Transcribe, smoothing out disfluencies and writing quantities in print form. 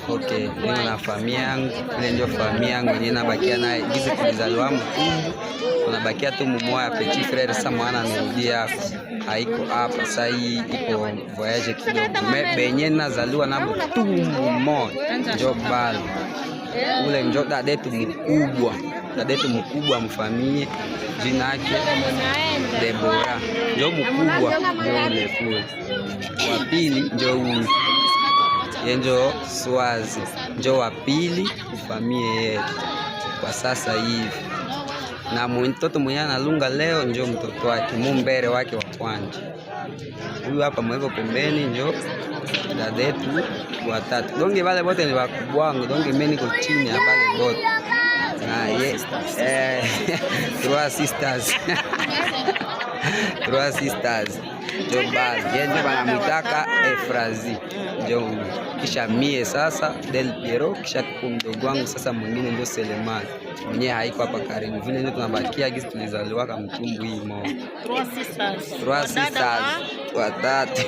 Okay, niko na familia yangu, ile ndio familia yangu yenyewe nabakia naye gizi tulizaliwa mtumbu, tunabakia tu mumoya petit frère. Sasa mwana amerudia hapa, haiko hapa sasa, hii iko voyage kidogo. Mais benye nazaliwa nabo tumbu moya njo bale ule njo dadetu mkubwa, dadetu mkubwa mfamie, jina yake Debora, njo mkubwa, njo ule kule. Wa pili njo huyu yenjo Swazi, njo wa pili mfamie yetu kwa sasa hivi, na mtoto mwenye analunga leo njo mtoto wake mumbere wake wa kwanja. Huyu hapa mweko pembeni njo dadetu watatu, donc bale bote ni wakubwangu, donc mimi niko chini ya bale bote na ye trois sisters, trois sisters njo bale ye njo banamwitaka Efrazi njo huyu. Kisha mie sasa Del Piero, kisha kuko mdogo wangu sasa mwingine njo Selemani mwenyewe haiko hapa karibu, vile ndio tunabakia gisi tulizaliwaka mtumbu hii moja. Trois sisters. Trois Wadada sisters watatu.